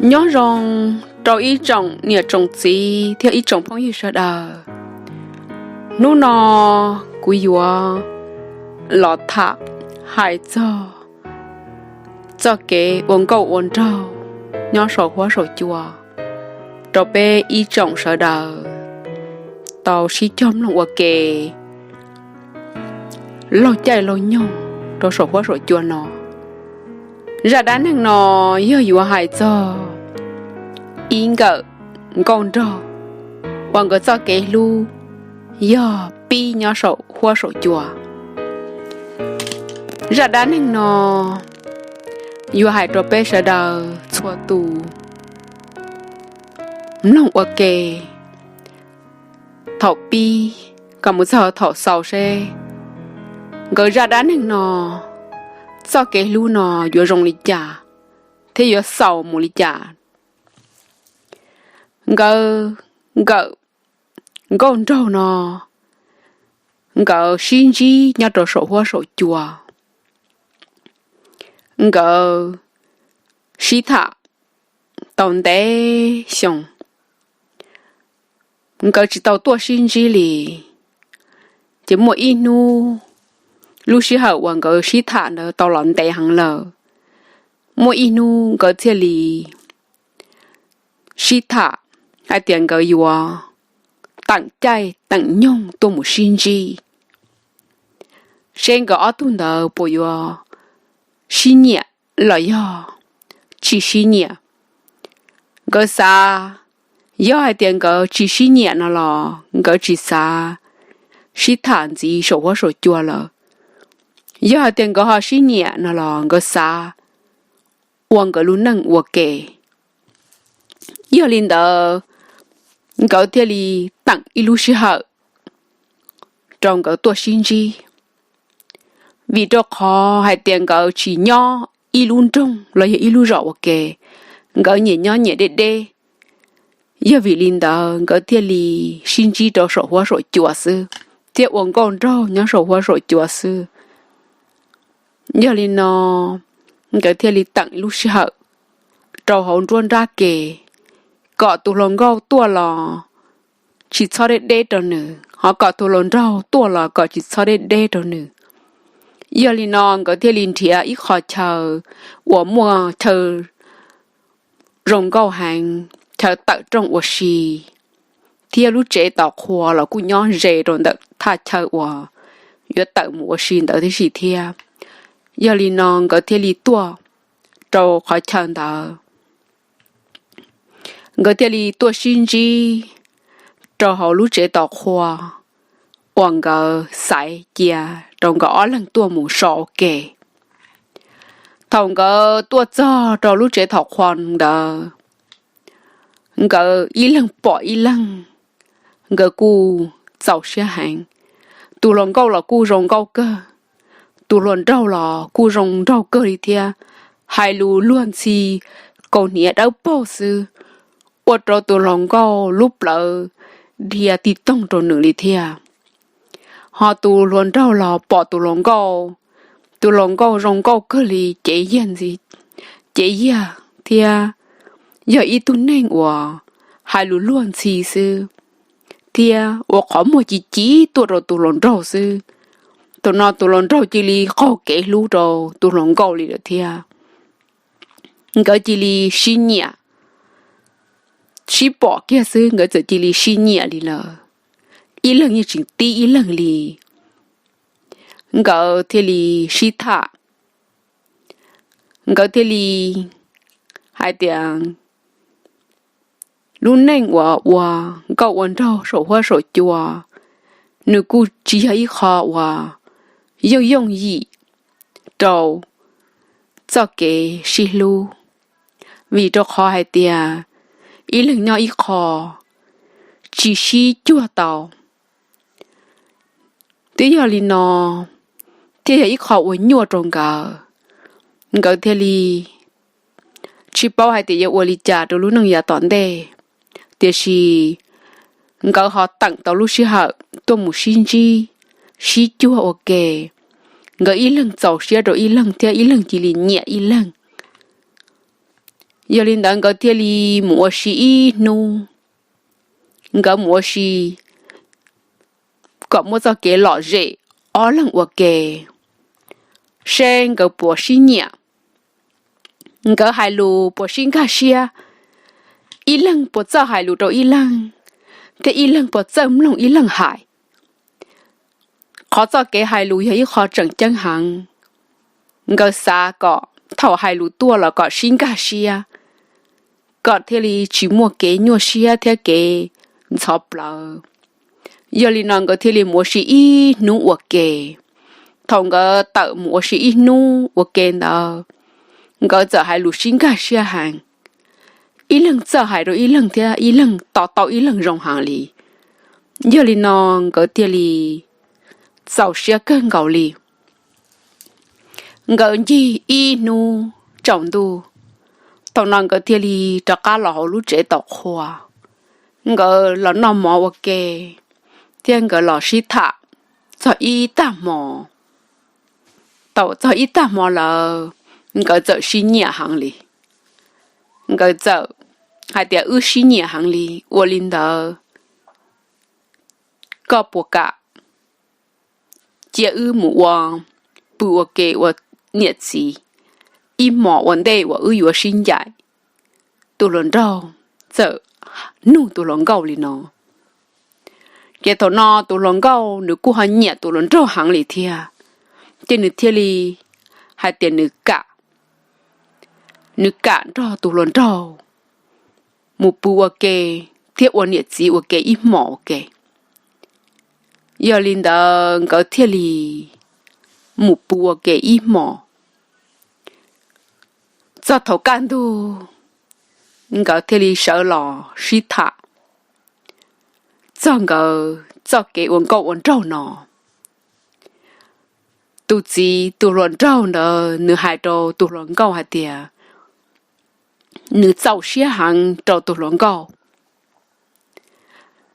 Nyob zoo rau ib tsoom niam tsoom txiv thiab ib tsoom phooj ywg sawv daws. Hnub no kuv yuav los tham hais txog txoj kev ua nkauj ua nraug nyob saum huab saum cua rau peb ib tsoom sawv daws tau sib cog mloog ua ke laug caij laug nyoog rau saum huab saum cua no. Zaj dab neeg no yog yuav hais txog ib nkawm nkauj nraug uas nkawd txoj kev hlub yog pib nyob saum huab saum cua. Zaj dab neeg no yuav hais rau peb sawv daws txhua tus mloog ua ke thaum pib kom mus txog thaum xaus seb nkawd zaj dab neeg no txoj kev hlub no yuav zoo li cas thiab yuav xaus mus li cas. Nkawd nkawm nkauj nraug no nkawd sib ntsib nyob rau saum huab saum cua. Nkawd sib tham tau ntev xyoo, nkawd tsis tau tuaj sib ntsib li. Ces muaj ib hnub, lub sij hawm uas nkawd sib tham ntawd tau los ntev heev lawm, muaj ib hnub nkawd thiaj li sib tham hais tias nkawd yuav teem caij teem nyoog tuaj mus sib ntsib seb nkawd ob tug ntawd puas yuav sib nyiam los yog tsis sib nyiam. Nkawd xav, yog hais tias nkawd tsis sib nyiam no los nkawd tsis xav sib tham ntxiv saum huab saum cua lawm. Yog hais tias nkawd ho sib nyiam no los nkawd xav ua nkawd lub neej ua ke. Yog li ntawd, nkawd thiaj li teem ib lub sij hawm rau nkawd tuaj sib ntsib. Vim rau qhov hais tias nkawd tsis nyob ib lub nroog los yog ib lub zos ua ke, nkawd nyias nyob nyias deb deb. Yog vim li ntawd nkawd thiaj li sib ntsib rau saum huab saum cua xwb, thiab ua nkauj nraug nyob saum huab saum cua xwb. Yog li no, nkawd thiaj li teem lub sij hawm rau hauv nruab nrab ke, kom tus hluas nkauj tuaj los tsis txhob deb deb rau nws, ho kom tus hluas nraug tuaj los kom tsis txhob deb deb rau nws. Yog li no nkawd thiaj li nrhiav ib qho chaw uas muaj chaw zoo nkauj heev, chaw tawm rooj ua si, thiab lub tsev tos qhua los kuj nyob ze rau ntawm thaj chaw uas yuav tawm mus ua si ntawd tib si thiab. Yog li no nkawd thiaj li tuaj rau qhov chaw ntawd. Nkawd thiaj li tuaj sib ntsib rau hauv lub tsev tos qhua uas nkawd xaiv cia rau nkawd ob leeg tuaj mus so ua ke. Thaum nkawd tuaj txog rau lub tsev tos qhua ntawd, nkawd ib leeg pom ib leeg, nkawd kuj txaus siab heev. Tus hluas nkauj los kuj zoo nkauj kawg, tus hluas nraug los kuj zoo nraug kawg li thiab, hais lus luag ntxhi, kaus hniav dawb paug xwb, ua rau tus hluas nkauj lub plawv dhia ti toog rau nws li thiab. Ho tus hluas nraug los pom tus hluas nkauj, tus hluas nkauj zoo nkauj kawg li, cev yag ntxi, cev yag thiab yog ib tug neeg uas hais lus luag ntxhi xwb, thiab ua qhov muag ci ci tuaj rau tus hluas nraug xwb. Thaum no tus hluas nraug cia li qaug kev hlub rau tus hluas nkauj li lawm thiab. Nkawd cia li sib nyiam, sib pom kiag xwb nkawd txawm cia li sib nyiam li lawm. Ib leeg yeej tsis tib ib leeg li. Nkawd thiaj li sib tham, nkawd thiaj li hais tias lub neej uas ua nkauj ua nraug saum huab saum cua, nws kuj tsis yog ib qho uas yooj yooj yim rau txoj kev sib hlub, vim rau qhov hais tias ib leeg nyob ib qho tsis sib cuag tau. Twb yog li no thiaj yog ib qho uas nyuaj rau nkawd. Nkawd thiaj li tsis paub hais tias yuav ua li cas rau lub neej yav tom ntej, tiam sis nkawd ho teem tau lub sij hawm tuaj mus sib ntsib, sib cuag ua ke. Nkawd ib leeg txaus siab rau ib leeg thiab ib leeg cia li nyiam ib leeg. Yog li ntawd nkawd thiaj li mus ua si ib hnub, nkawd mus ua si kom muab txoj kev lom zem ob leeg ua ke, seb nkawd puas sib nyiam, nkawd hais lus puas sib nkag siab, ib leeg puas txawj hais lus rau ib leeg, thiab ib leeg puas txawj mloog ib leeg hais. Qhov txoj kev hais lus yog ib qho tseem ceeb heev. Nkawd xav kom thaum hais lus tuaj los kom sib nkag siab, kom thiaj li tsis muaj kev nyuaj siab thiab kev ntxhov plawv. Yog li no nkawd thiaj li mus ua si ib hnub ua ke. Thaum nkawd tawm mus ua si ib hnub ua ke ntawd, nkawd txawm hais lus sib nkag siab heev, ib leeg txawj hais rau ib leeg thiab ib leeg to taub ib leeg zoo heev li. Yog li no nkawd thiaj li txaus siab kawg nkaus li. Nkawd ncig ib hnub tsaus ntuj, thaum no nkawd thiaj li rov qab los hauv lub tsev tom qhua. Nkawd los noj mov ua ke, thiab nkawd los sib tham txog ib tag hmo. Thaum txog ib tag hmo lawm, nkawd txawm sib nyiam heev li. Nkawd txawm hais tias, wb sib nyiam heev li, ua li ntawd koj puas kam cia wb mus ua, pw ua ke ua niam txiv ib hmos ua ntej uas wb yuav sib ncaim? Tus hluas nraug txawm nug tus hluas nkauj li no. Ces thaum no tus hluas nkauj nws kuj ho nyiam tus hluas nraug heev li thiab, ces nws thiaj li hais tias nws kam, nws kam nrog tus hluas nraug mus pw ua ke thiab ua niam txiv ua ke ib hmos ua ke. Yog li ntawd nkawd thiaj li mus pw ua ke ib hmos. Txog thaum kaj ntug, nkawd thiaj li sawv los sib tham txog nkawd txoj kev ua nkauj ua nraug no. Tus txiv tus hluas nraug ntawd nws hais rau tus hluas nkauj hais tias, nws txaus siab heev rau tus hluas nkauj.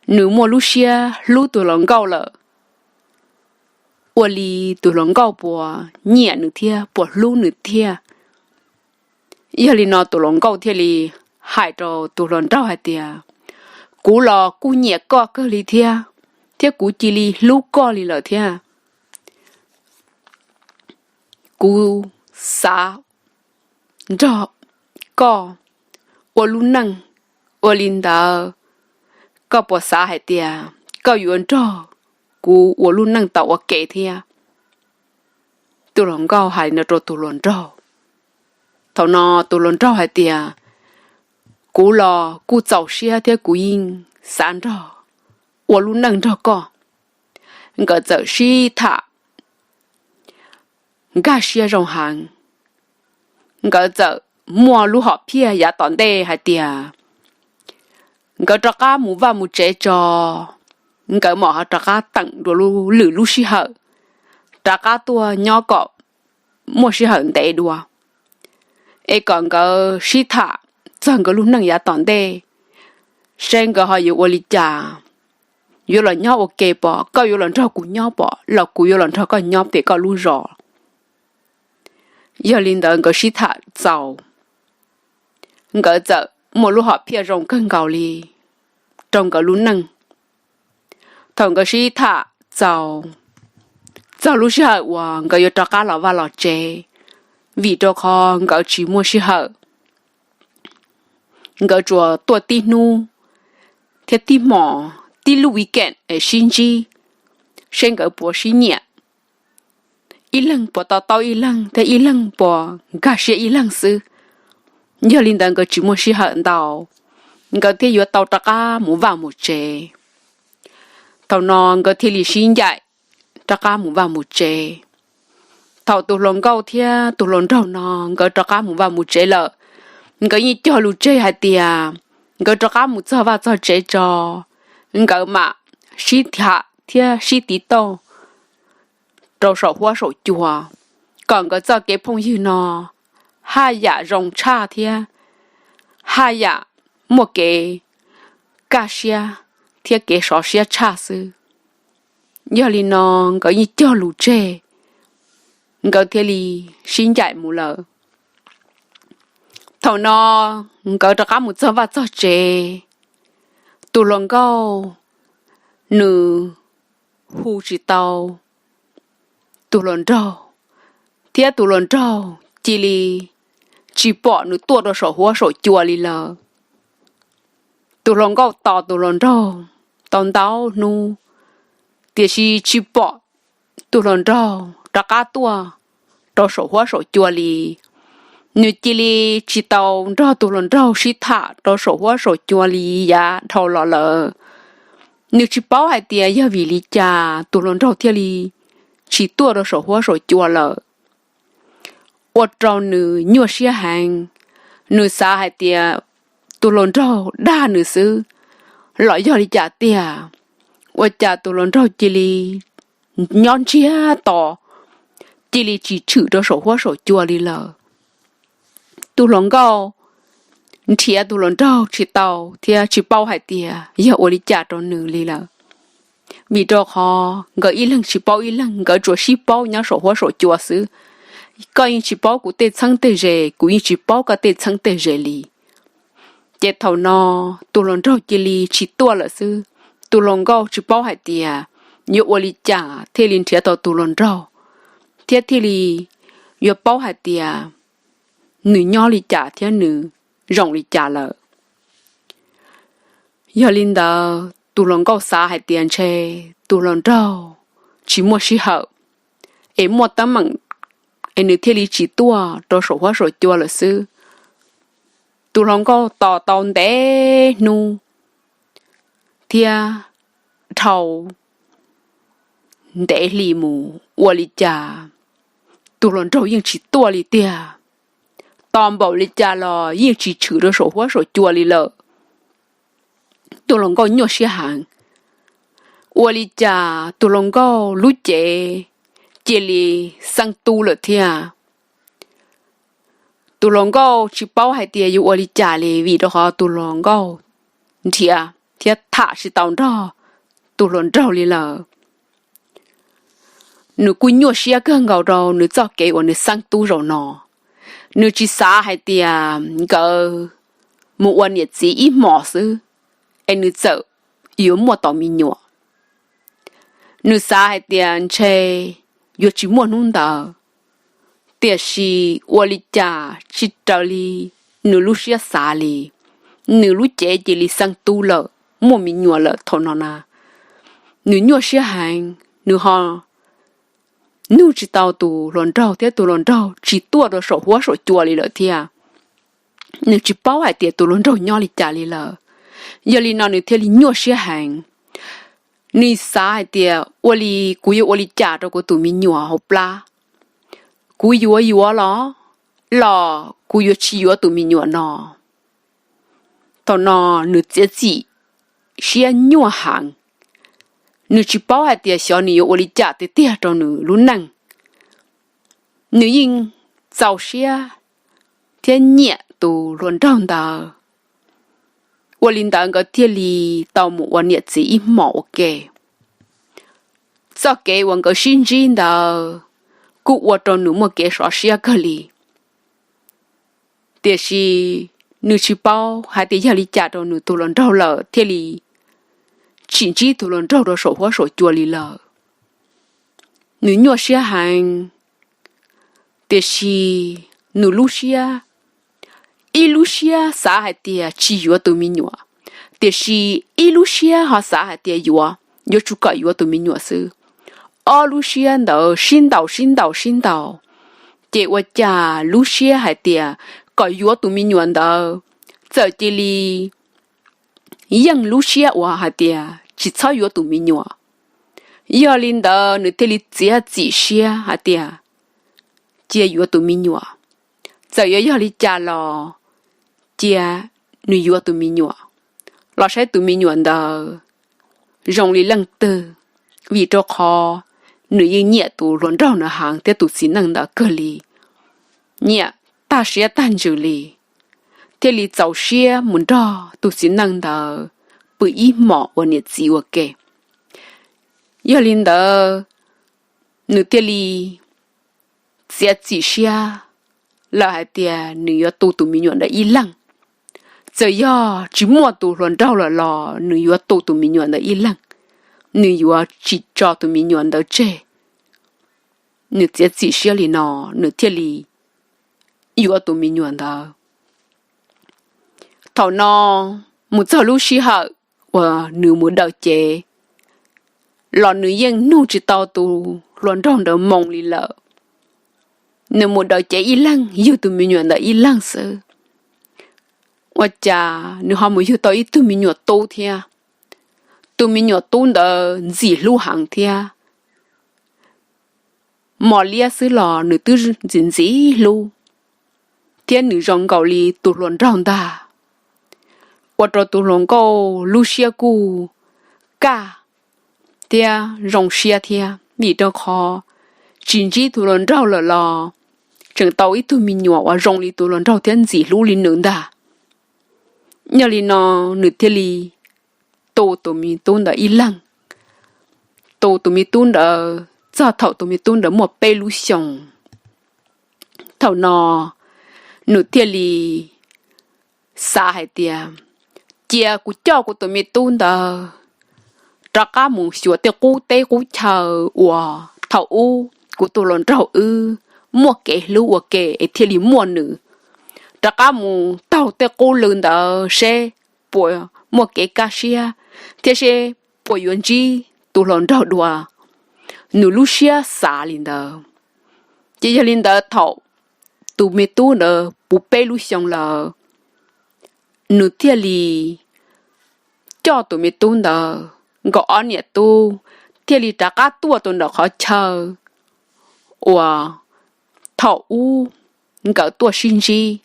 Nws muaj lub siab hlub tus hluas nkauj lawm, ua li tus hluas nkauj puas nyiam nws thiab puas hlub nws thiab. Yog li no tus hluas nkauj thiaj li hais rau tus hluas nraug hais tias, kuv los kuj nyiam koj kawg li thiab, thiab kuv cia li hlub koj li lawm thiab. Kuv xav nrog koj ua lub neej, ua li ntawd koj puas xav hais tias koj yuav nrog kuv ua lub neej tau ua ke thiab? Tus hluas nkauj hais no rau tus hluas nraug. Thaum no tus hluas nraug hais tias, kuv los kuj txaus siab thiab kuv yeej xav nrog ua lub neej nrog koj. Nkawd txawm sib tham nkag siab zoo heev. Nkawd txawm muaj lub hom phiaj yav tom ntej hais tias nkawd rov qab mus vaj mus tsev tso, nkawd mam ho rov qab teem dua lwm lub sij hawm, rov qab tuaj nyob kom muaj sij hawm ntev dua, es kom nkawd sib tham txog nkawd lub neej yav tom ntej, seb nkawd ho yuav ua li cas, yuav los nyob ua ke pom, koj yuav los nrog kuv nyob pom los kuv yuav los nrog koj nyob pem koj lub zos. Yog li ntawd nkawd sib tham txaus, nkawd txawm muaj lub hom phiaj zoo kawg nkaus li rau nkawd lub neej. Thaum nkawd sib tham txaus, txog lub sij hawm uas nkawd yuav rov qab los vaj los tsev, vim rau qhov nkawd tsis muaj sij hawm, nkawd tsuas tuaj tib hnub thiab tib hmos, tib lub weekend es sib ntsib, seb nkawd puas sib nyiam, ib leeg puas to taub ib leeg thiab ib leeg puas nkag siab ib leeg xwb. Yog li ntawd nkawd tsis muaj sij hawm ntau, nkawd thiaj yuav tau rov qab mus vaj mus tsev. Thaum no nkawd thiaj li sib ncaim rov qab mus vaj mus tsev. Thaum tus hluas nkauj thiab tus hluas nraug no nkawd rov qab mus vaj mus tsev lawm, nkawd yeej cog lus tseg hais tias nkawd rov qab mus txog vaj txog tsev tso, nkawd mam sib tham thiab sib tiv tauj rau saum huab saum cua, kom nkawd txoj kev phooj ywg no haj yam zoo tshaj thiab haj yam muaj kev kaj siab thiab kev sov siab tshaj xwb. Yog li no nkawd yeej cog lus tseg, nkawd thiaj li sib ncaim mus lawm. Thaum no nkawd rov qab mus txog vaj txog tsev, tus hluas nkauj nws hu tsis tau tus hluas nraug, thiab tus hluas nraug cia li tsis pom nws tuaj rau saum huab saum cua li lawm. Tus hluas nkauj tos tus hluas nraug tau ntau hnub, tiam sis tsis pom tus hluas nraug rov qab tuaj rau saum huab saum cua li. Nws cia li tsis tau nrog tus hluas nraug sib tham rau saum huab saum cua li yav dhau los lawm. Nws tsis paub hais tias yog vim li cas tus hluas nraug thiaj li tsis tuaj rau saum huab saum cua lawm. Ua rau nws nyuaj siab heev. Nws xav hais tias tus hluas nraug dag nws xwb los yog li cas tiag, ua cas tus hluas nraug cia li nyob ntsiag to, cia li tsis tshwm rau saum huab saum cua li lawm. Tus hluas nkauj nrhiav tus hluas nraug tsis tau thiab tsis paub hais tias yog ua li cas rau nws li lawm. Vim rau qhov nkawd ib leeg tsis paub ib leeg, nkawd tsuas sib paub nyob saum huab saum cua xwb. Koj yeej tsis paub kuv tej txheeb tej ze, kuv yeej tsis paub koj tej txheeb tej ze li. Ces thaum no tus hluas nraug cia li tsis tuaj lawm xwb. Tus hluas nkauj tsis paub hais tias yuav ua li cas thiaj li nrhiav tau tus hluas nraug, thiab thiaj li yuav paub hais tias nws nyob li cas thiab nws zoo li cas lawm. Yog li ntawd tus hluas nkauj xav hais tias ntshe tus hluas nraug tsis muaj sij hawm es muaj teeb meem es nws thiaj li tsis tuaj rau saum huab saum cua lawm xwb. Tus hluas nkauj tos tau ntev hnub thiab dhau ntev hli mus ua li cas tus hluas nraug yeej tsis tuaj li tiag. Tos npaum li cas los yeej tsis tshwm rau saum huab saum cua li lawm. Tus hluas nkauj nyuaj siab heev. Ua li cas tus hluas nkauj lub cev cia li xeeb tub lawm thiab. Tus hluas nkauj tsis paub hais tias yuav ua li cas li vim rau qhov tus hluas nkauj nrhiav thiab tham tsis tau nrog tus hluas nraug li lawm. Nws kuj nyuaj siab kawg nkaus rau nws txoj kev uas nws xeeb tub zaum no. Nws tsis xav hais tias nkawd mus ua niam txiv ib hmos xwb es nws txawm yuav muaj tau me nyuam. Nws xav hais tias ntshe yuav tsis muaj hnub ntawd, tiam sis ua li cas tsis raws li nws lub siab xav li. Nws lub cev cia li xeeb tub lawm, muaj me nyuam lawm thaum no na. Nws nyuaj siab heev, nws ho nug tsis tau tus hluas nraug thiab tus hluas nraug tsis tuaj rau saum huab saum cua li lawm thiab. Nws tsis paub hais tias tus hluas nraug nyob li cas li lawm. Yog li no nws thiaj li nyuaj siab heev. Nws xav hais tias ua li kuv yuav ua li cas rau kuv tus me nyuam hauv plab? Kuv yuav yuav los, los kuv yuav tsis yuav tus me nyuam no? Thaum no nws txiav txim siab nyuaj heev. Nws tsis paub hais tias xyov nws yuav ua li cas tiag tiag rau nws lub neej. Nws yeej txaus siab thiab nyiam tus hluas nraug ntawd. Ua li ntawd nkawd thiaj li tau mus ua niam txiv ib hmos ua ke. Txoj kev uas nkawd sib ntsib ntawd kuj ua rau nws muaj kev sov siab kawg li. Tiam sis nws tsis paub hais tias yog li cas rau nws tus hluas nraug lawm thiaj li tsis ntsib tus hluas nraug rau saum huab saum cua li lawm. Nws nyuaj siab heev, tiam sis nws lub siab, ib lub siab xav hais tias tsis yuav tus me nyuam, tiam sis ib lub siab ho xav hais tias yuav, yuav tsum kom yuav tus me nyuam xwb. Ob lub siab ntawd sib ntaus sib ntaus sib ntaus, ces ua cas lub siab hais tias kom yuav tus me nyuam ntawd txawm cia li yeej lub siab uas hais tias tsis txhob yuav tus me nyuam. Yog li ntawd nws thiaj li txiav txim siab hais tias cia yuav tus me nyuam. Txawm yuav yog li cas los cia nws yuav tus me nyuam, los saib tus me nyuam ntawd zoo li leej twg, vim rau qhov nws yeej nyiam tus hluas nraug ntawd heev thiab tus txiv neej ntawd kawg li, nyiam tag siab tag ntsws li, thiaj li txaus siab mus nrog tus txiv neej ntawd pw ib hmos ua niam txiv ua ke. Yog li ntawd, nws thiaj li txiav txim siab lawm hais tias nws yuav tu tus me nyuam ntawd ib leeg. Txawm yog tsis muaj tus hluas nraug lawm los nws yuav tu tus me nyuam ntawd ib leeg, nws yuav tsis tso tus me nyuam ntawd tseg. Nws txiav txim siab li no, nws thiaj li yuav tus me nyuam ntawd. Thaum no mus txog lub sij hawm uas nws mus daws cev los nws yeej nug tsis tau tus hluas nraug ntawd moo li lawm. Nws mus daws cev ib leeg, yug tus me nyuam ntawd ib leeg xwb, ua cas nws ho mus yug tau ib tug me nyuam tub thiab. Tus me nyuam tub ntawd ntxim hlub heev thiab, mos liab xwb los nws twb ntxim ntxim hlub, thiab nws zoo nkaus li tus hluas nraug ntag, ua rau tus hluas nkauj lub siab kuj kaj thiab zoo siab thiab, vim rau qhov tsis ntsib tus hluas nraug lawm los tseem tau ib tug me nyuam uas zoo li tus hluas nraug thiab ntxim hlub li nws ntag. Yog li no nws thiaj li tu tus me tub ntawd ib leeg. Tu tus me tub ntawd txog thaum tus me tub ntawd muaj peb lub xyoos. Thaum no nws thiaj li xav hais tias, cia kuv coj kuv tus me tub ntawd rov qab mus xyuas tej qub teb qub chaw uas thaum ub kuv tus hluas nraug wb muaj kev hlub ua ke es thiaj li muaj nws. Rov qab mus taug tej qub lw ntawd seb puas muaj kev kaj siab thiab seb puas yuav ntsib tus hluas nraug dua. Nws lub siab xav li ntawd. Ces yog li ntawd thaum tus me tub ntawd puv peb lub xyoo lawm, nws thiaj li coj tus me tub ntawd, nkawd ob niam tub thiaj li rov qab tuaj rau ntawm qhov chaw uas thaum ub nkawd tuaj sib ntsib.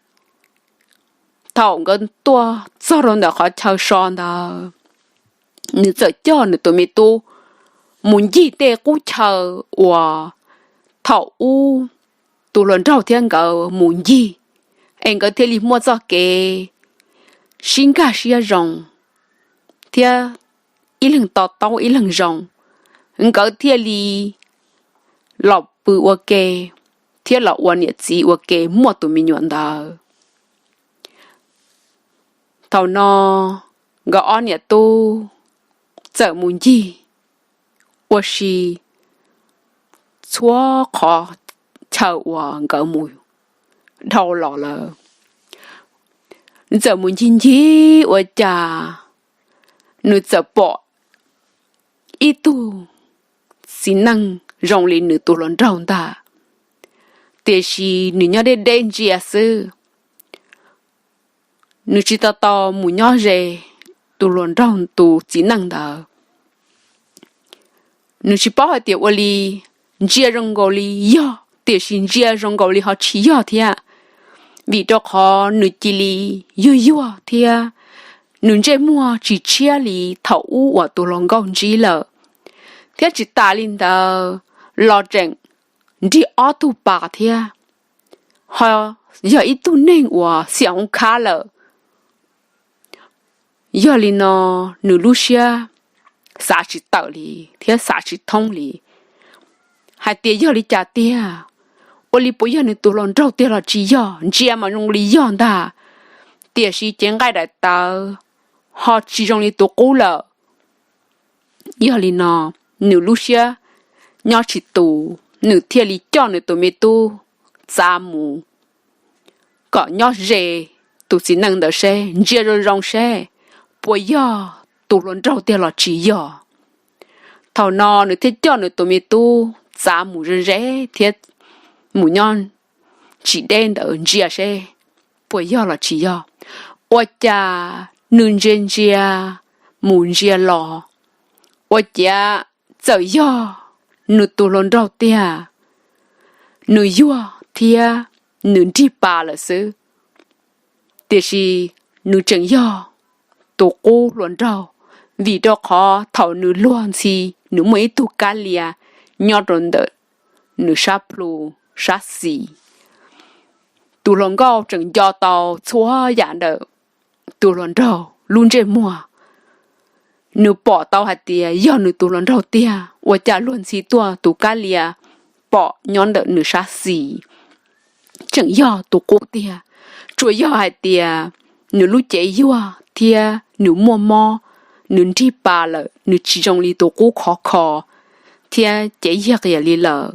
Thaum nkawd tuaj txog rau ntawm qhov chaw so ntawd, nws txawm coj nws tus me tub mus ncig tej qub chaw uas thaum ub tus hluas nraug thiab nkawd mus ncig, es nkawd thiaj li muaj txoj kev sib nkag siab zoo thiab ib leeg to taub ib leeg zoo. Nkawd thiaj li los pw ua ke thiab los ua niam txiv ua ke muaj tus me nyuam ntawd. Thaum no nkawd ob niam tub txawm mus ncig ua si txhua qhov chaw uas nkawd mus dhau los lawm. Nws txawm mus ncig ncig ua cas nws txawm pom ib tug txiv neej zoo li nws tus hluas nraug ntag, tiam sis nws nyob deb deb ntsia xwb. Nws tsis tau tau mus nyob ze tus hluas nraug tus txiv neej ntawd. Nws tsis paub hais tias ua li, ntsia zoo nkaus li yog tiam sis ntsia zoo nkaus li ho tsis yog thiab, vim rau qhov nws cia li yuag yuag thiab nws ntsej muag tsis tshiab li thaum ub uas tus hluas nkauj ntsib lawm, thiab tsis tas li ntawd los tseem nrig ob tug pas thiab, ho yog ib tug neeg uas xiam oob khab lawm. Yog li no nws lub siab xav tsis tawm li thiab xav tsis thoob li hais tias yog li cas tiag, ua li puas yog nws tus hluas nraug tiag los tsis yog. Ntsia mas zoo li yog ntag, tiam sis cev nqaij daim tawv ho tsis zoo li tus qub lawm. Yog li no nws lub siab nyob tsis tus, nws thiaj li coj nws tus me tub txav mus kom nyob ze tus txiv neej ntawd seb, ntsia zoo zoo seb puas yog tus hluas nraug tiag los tsis yog. Thaum no nws thiaj coj nws tus me tub txav mus ze ze thiab mus nyob tsis deb ntawd ntsia seb puas yog los tsis yog. Ua cas nws ntsia ntsia mus ntsia los, ua ciav txawm yog nws tus hluas nraug tiag, nws yuag thiab nws nrig pas lawm xwb. Tiam sis nws tseem yog tus qub hluas nraug, vim rau qhov thaum nws luag ntxhi nws muaj ib tug kab lia nyob rau ntawm nws sab plhu sab xis. Tus hluas nkauj tseem nco tau txhua yam ntawm tus hluas nraug lub ntsej muag. Nws pom tau hais tias yog nws tus hluas nraug tiag, ua cas luag ntxhi tuaj tus kab lia pom nyob ntawm nws sab xis. tseem yog tus qub tiag, tsuas yog hais tias nws lub cev yuag thiab nws muaj mob, nws nrig pas lawm, nws tsis zoo li tus qub khov kho thiab cev yag qias li lawm.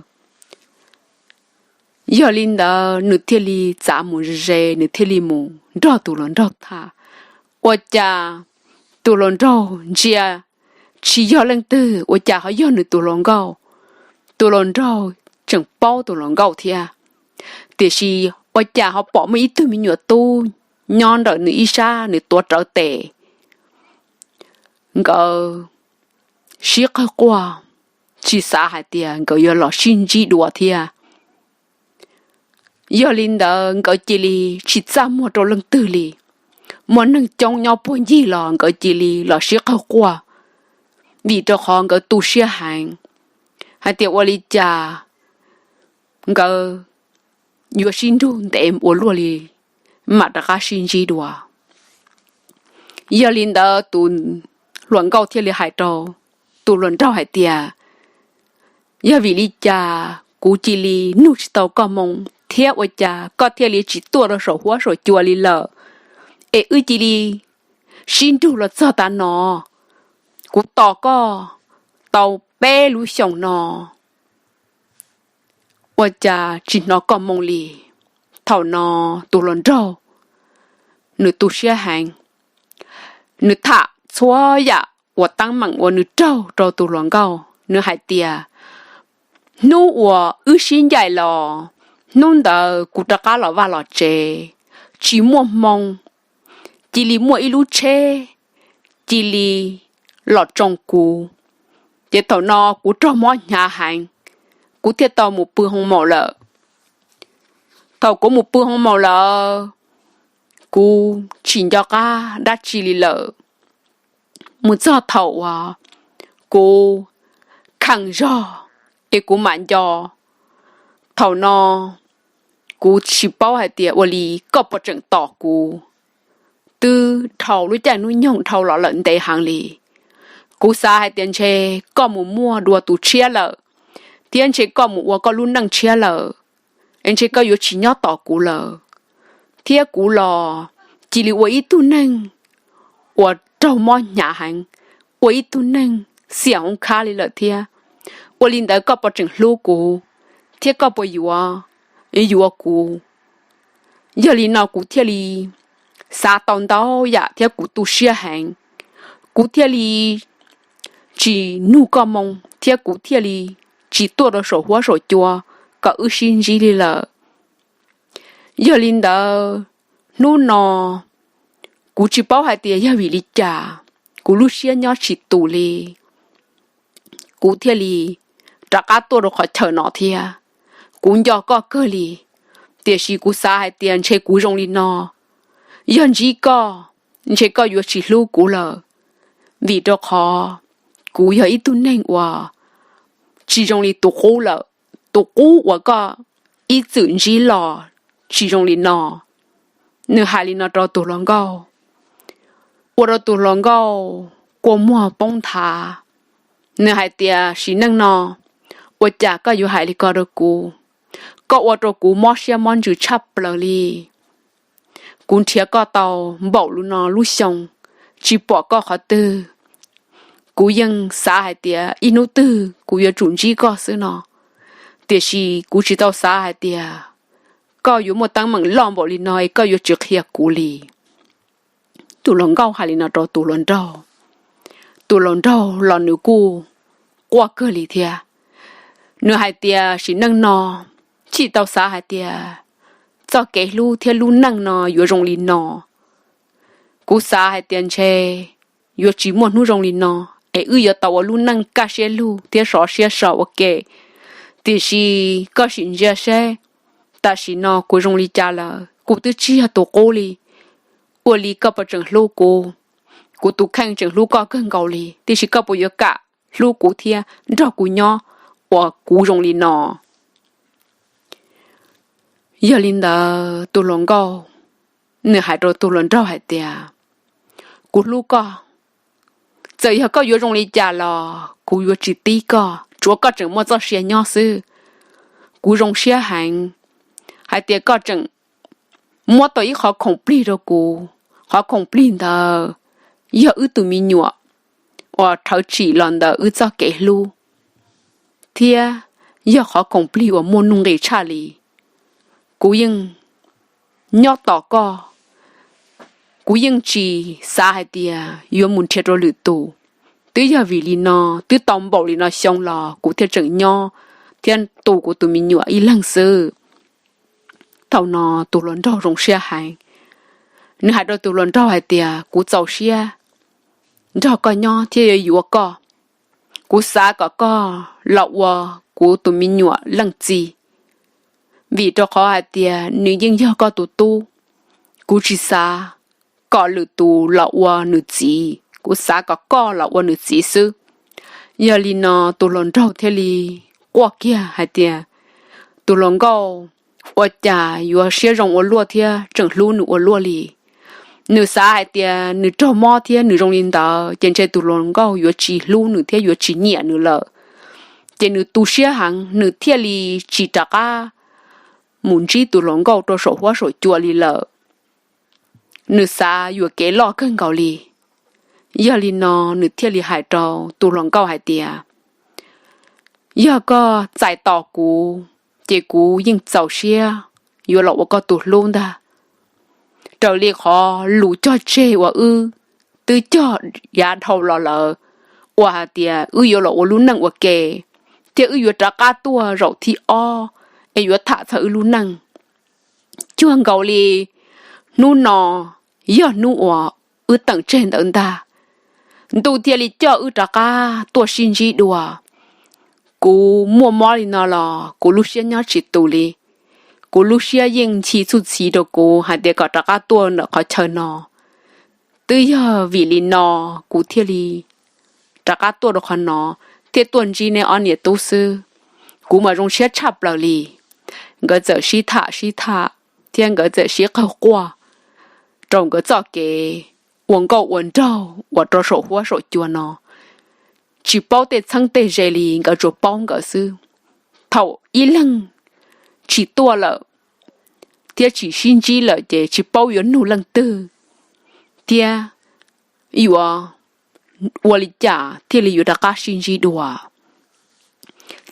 Yog li ntawd nws thiaj li txav mus ze, nws thiaj li mus nrog tus hluas nraug tham. Ua cas tus hluas nraug ntsia tsis yog leej twg, ua cas ho yog nws tus hluas nkauj. Tus hluas nraug tseem paub tus hluas nkauj thiab, tiam sis ua cas ho pom muaj ib tug me nyuam tub nyob ntawm nws ib sab, nws tuav rawv tes. Nkawd sib qawg quaj, tsis xav hais tias nkawd yuav los sib ntsib dua thiab. Yog li ntawd nkawd cia li tsis txaj muag rau leej twg li. Muaj neeg coob nyob puag ncig los nkawd cia li los sib qawg quaj, vim rau qhov nkawd tu siab heev hais tias ua li cas nkawd yuav sib nrug ntev ua luaj li mam rov qab sib ntsib dua. Yog li ntawd tus hluas nkauj thiaj li hais rau tus hluas nraug hais tias, yog vim li cas kuv cia li nug tsis tau koj moo thiab ua cas koj thiaj li tsis tuaj rau saum huab saum cua li lawm, es wb cia li sib nrug los txog tav no, kuv tos koj tau peb lub xyoos no ua cas tsis hnov koj moo li. Thaum no tus hluas nraug nws tu siab heev, nws tham txhua yam uas teeb meem uas nws raug rau tus hluas nkauj, nws hais tias, hnub uas wb sib ncaim los, hnub ntawd kuv rov qab los vaj los tsev, tsis muaj hmoo, cia li muaj ib lub tsheb cia li los tsoo kuv, ces thaum no kuv raug mob hnyav heev, kuv thiaj tau mus pw hoo maum lawm. Thaum kuv mus pw hoo maum lawm, kuv tsis nco qab dab tsi li lawm. Mus txog thaum uas kuv khees zog es kuv mam nco. Thaum no kuv tsis paub hais tias ua li koj puas tseem tos kuv. Twb dhau lub caij hnub nyoog dhau los lawm ntev heev li. Kuv xav hais tias ntshe koj mus muaj dua tus tshiab lawm, thiab ntshe koj mus ua koj lub neej tshiab lawm, es ntshe koj yuav tsis nyob tos kuv lawm. Thiab kuv los cia li ua ib tug neeg uas raug mob hnyav heev, ua ib tug neeg xiam hoob khab li lawm thiab. Ua li ntawd koj puas tseem hlub kuv, thiab koj puas yuav, yuav kuv? Yog li no kuv thiaj li xav tau ntau yam thiab kuv tu siab heev, kuv thiaj li tsis nug koj moo thiab kuv thiaj li tsis tuaj rau saum huab saum cua kom wb sib ntsib li lawm. Yog li ntawd, hnub no kuv tsis paub hais tias yog vim li cas kuv lub siab nyob tsis tus li, kuv thiaj li rov qab tuaj rau qhov chaw no thiab. Kuv nco koj kawg li, tiam sis kuv xav hais tias ntshe kuv zoo li no, yog ntsib koj, ntshe koj yuav tsis hlub kuv lawm, vim rau qhov kuv yog ib tug neeg uas tsis zoo li tus qub lawm. Tus qub uas koj ib txwm ntsib los tsis zoo li no. Nws hais li no rau tus hluas nkauj, ua rau tus hluas nkauj kua muag poob nthav. Nws hais tias, sim neej no, ua cas koj yuav hais li ko rau kuv? Koj ua rau kuv mob siab mob ntsws tshaj plaws li. Kuv nrhiav koj tau npaum li no lub xyoo, tsis pom koj qhov twg. Kuv yeej xav hais tias ib hnub twg kuv yuav tsum ntsib koj xwb no, tiam sis kuv tsis tau xav hais tias koj yuav muaj teeb meem loj npaum li no es koj yuav tsis qhia kuv li. Tus hluas nkauj hais li no rau tus hluas nraug, tus hluas nraug los nws kuj quaj kawg li thiab. Nws hais tias, sim neej no, tsis tau xav hais tias txoj kev hlub thiab lub neej no yuav zoo li no. Kuv xav hais tias ntshe yuav tsis muaj hnub zoo li no, es wb yuav tau ua lub neej kaj siab lug thiab sov siab so ua ke. Tiam sis koj sim ntsia seb, tam sim no kuv zoo li cas lawm, kuv twb tsis yog tus qub li. Ua li koj puas tseem hlub kuv? Kuv tus kheej tseem hlub koj kawg nkaus li, tiam sis koj puas yuav kam hlub kuv thiab nrog kuv nyob uas kuv zoo li no? Yog li ntawd tus hluas nkauj nws hais rau tus hluas nraug hais tias, kuv hlub koj, txawm yog koj yuav zoo li cas los kuv yuav tsis tib koj, tsuav koj tseem muaj txoj sia nyob xwb. Kuv zoo siab heev, hais tias koj tseem muab tau ib qhov khoom plig rau kuv, qhov khoom plig ntawd yog wb tus me nyuam uas rhawv tsim los ntawm wb txoj kev hlub, thiab yog qhov khoom plig uas muaj nuj nqis tshaj li. Kuv yeej nyob tos koj, kuv yeej tsis xav hais tias yuav mus nrhiav rau lwm tus. Twb yog vim li no, twb tau npaum li no xyoo los kuv thiaj tseem nyob thiab tu kuv tus me nyuam ib leeg xwb. Thaum no tus hluas nraug zoo siab heev, nws hais rau tus hluas nraug hais tias, kuv txaus siab nrog koj nyob thiab yuav yuav koj. Kuv xav kom koj los ua kuv tus me nyuam leej txiv, vim rau qhov hais tias nws yeej yog koj tus tub. Kuv tsis xav kom lwm tus los ua nws txiv, kuv xav kom koj los ua nws txiv xwb. Yog li no tus hluas nraug thiaj li quaj kiag hais tias, tus hluas nkauj, ua cas yuav siab zoo ua luaj thiab tseem hlub nws ua luaj li. Nws xav hais tias nws raug mob thiab nws zoo li ntawd ces ntshe tus hluas nkauj yuav tsis hlub nws thiab yuav tsis nyiam nws lawm. Ces nws tu siab heev, nws thiaj li tsis rov qab mus ntsib tus hluas nkauj rau saum huab saum cua li lawm. Nws xav yuam kev loj kawg nkaus li. Yog li no nws thiaj li hais rau tus hluas nkauj hais tias, yog koj txais tos kuv, ces kuv yeej txaus siab yuav los ua koj tus hlub ntag. Raws li qhov lus cog tseg uas wb twb cog yav dhau los lawm, uas hais tias wb yuav los ua lub neej ua ke, thiab wb yuav rov qab tuaj zaum thib ob es yuav tham txog wb lub neej. Cuag nkaus li hnub no yog hnub uas wb teem tseg ntawd ntag. Ntuj thiaj li coj wb rov qab tuaj sib ntsib dua. Kuv muaj mob li no los kuv lub siab nyob tsis tus li. Kuv lub siab yeej nchi txuj txhiv rau kuv hais tias kom rov qab tuaj ntawm qhov chaw no. Twb yog vim li no kuv thiaj li rov qab tuaj rau qhov no, thiab tuaj ntsib neb ob niam tub xwb. Kuv mas zoo siab tshaj plaws li. Nkawd txawm sib tham sib tham thiab nkawd txawm sib qawg quaj rau nkawd txoj kev ua nkauj ua nraug uas rau saum huab saum cua no. Tsis paub tej txheeb tej ze li, nkawd tsuas paub nkawd xwb. Thaum ib leeg tsis tuaj lawm thiab tsis sib ntsib lawm ces tsis paub yuav nug leej twg thiab yuav ua li cas thiaj li yuav rov qab sib ntsib dua.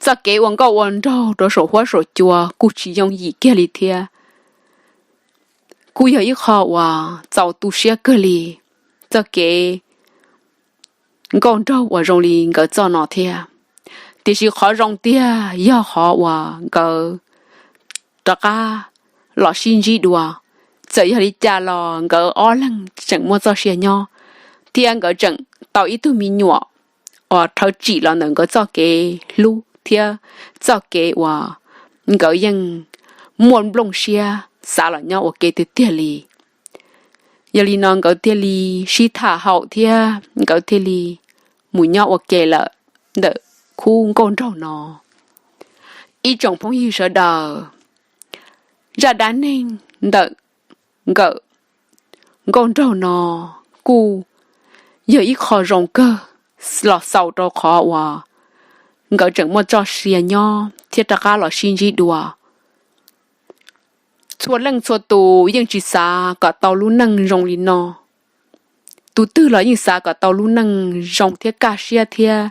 Txoj kev ua nkauj ua nraug rau saum huab saum cua kuj tsis yooj yim kiag li thiab. Kuj yog ib qho uas txaus tu siab kawg li. Txoj kev nkauj nraug uas zoo li nkawd txoj no thiab. Tiam sis qhov zoo tiag yog qhov uas nkawd rov qab los sib ntsib dua. Txawm yog li cas los nkawd ob leeg tseem muaj txoj sia nyob, thiab nkawd tseem tau ib tug me nyuam uas rhawv tsim los ntawm nkawd txoj kev hlub thiab txoj kev uas nkawd yeej muaj nplooj siab xav los nyob ua ke tiag tiag li. Yog li no nkawd thiaj li sib tham haum thiab nkawd thiaj li mus nyob ua ke lawm ntawm khub nkauj nraug no. Ib tsoom phooj ywg sawv daws, zaj dab neeg ntawm nkawm nkauj nraug no kuj yog ib qho zoo kawg los xaus rau qhov uas nkawd tseem muaj txoj sia nyob thiab rov qab los sib ntsib dua. Txhua leej txhua tus yeej tsis xav kom tau lub neej zoo li no. Tus twg los yeej xav kom tau lub neej zoo thiab kaj siab thiab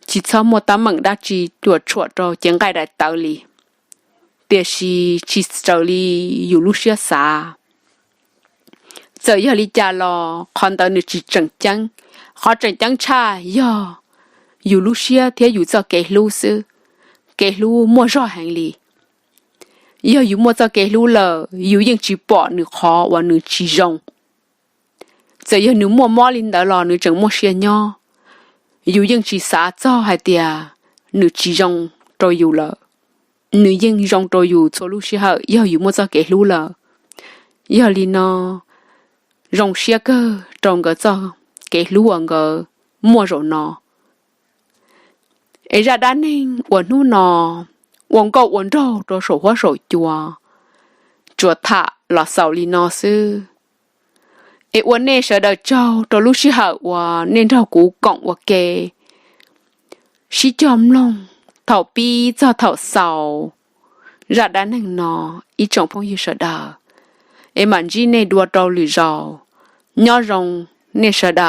tsis txhob muaj teeb meem dab tsi cuam tshuam rau cev nqaij daim tawv li. Tiam sis tsis raws li yus lub siab xav. Txawm yog li cas los qhov ntawd nws tsis tseem ceeb. Qhov tseem ceeb tshaj yog yus lub siab thiab yus txoj kev hlub xwb. Kev hlub muaj zog heev li. Yog yus muaj txoj kev hlub lawm yus yeej tsis pom nws qhov uas nws tsis zoo. Txawm yog nws muaj mob li ntawd los nws tseem muaj sia nyob. Yus yeej tsis xav txog hais tias nws tsis zoo rau yus lawm. Nws yeej zoo rau yus txhua lub sij hawm yog yus muaj txoj kev hlub lawm. Yog li no zoo siab kawg rau nkawd txoj kev hlub uas nkawd muaj zaum no. Es zaj dab neeg uas hnub no ua nkauj ua nraug rau saum huab saum cua tsuas tham los xaus li no xwb. Es ua nej sawv daws tsaug rau lub sij hawm uas nej nrog kuv koom ua ke sib cog mloog thaum pib txog thaum xaus. zaj dab neeg no ib tsoom phooj ywg sawv daws, es mam ntsib nej dua rau lwm zaus. Nyob zoo nej sawv daws.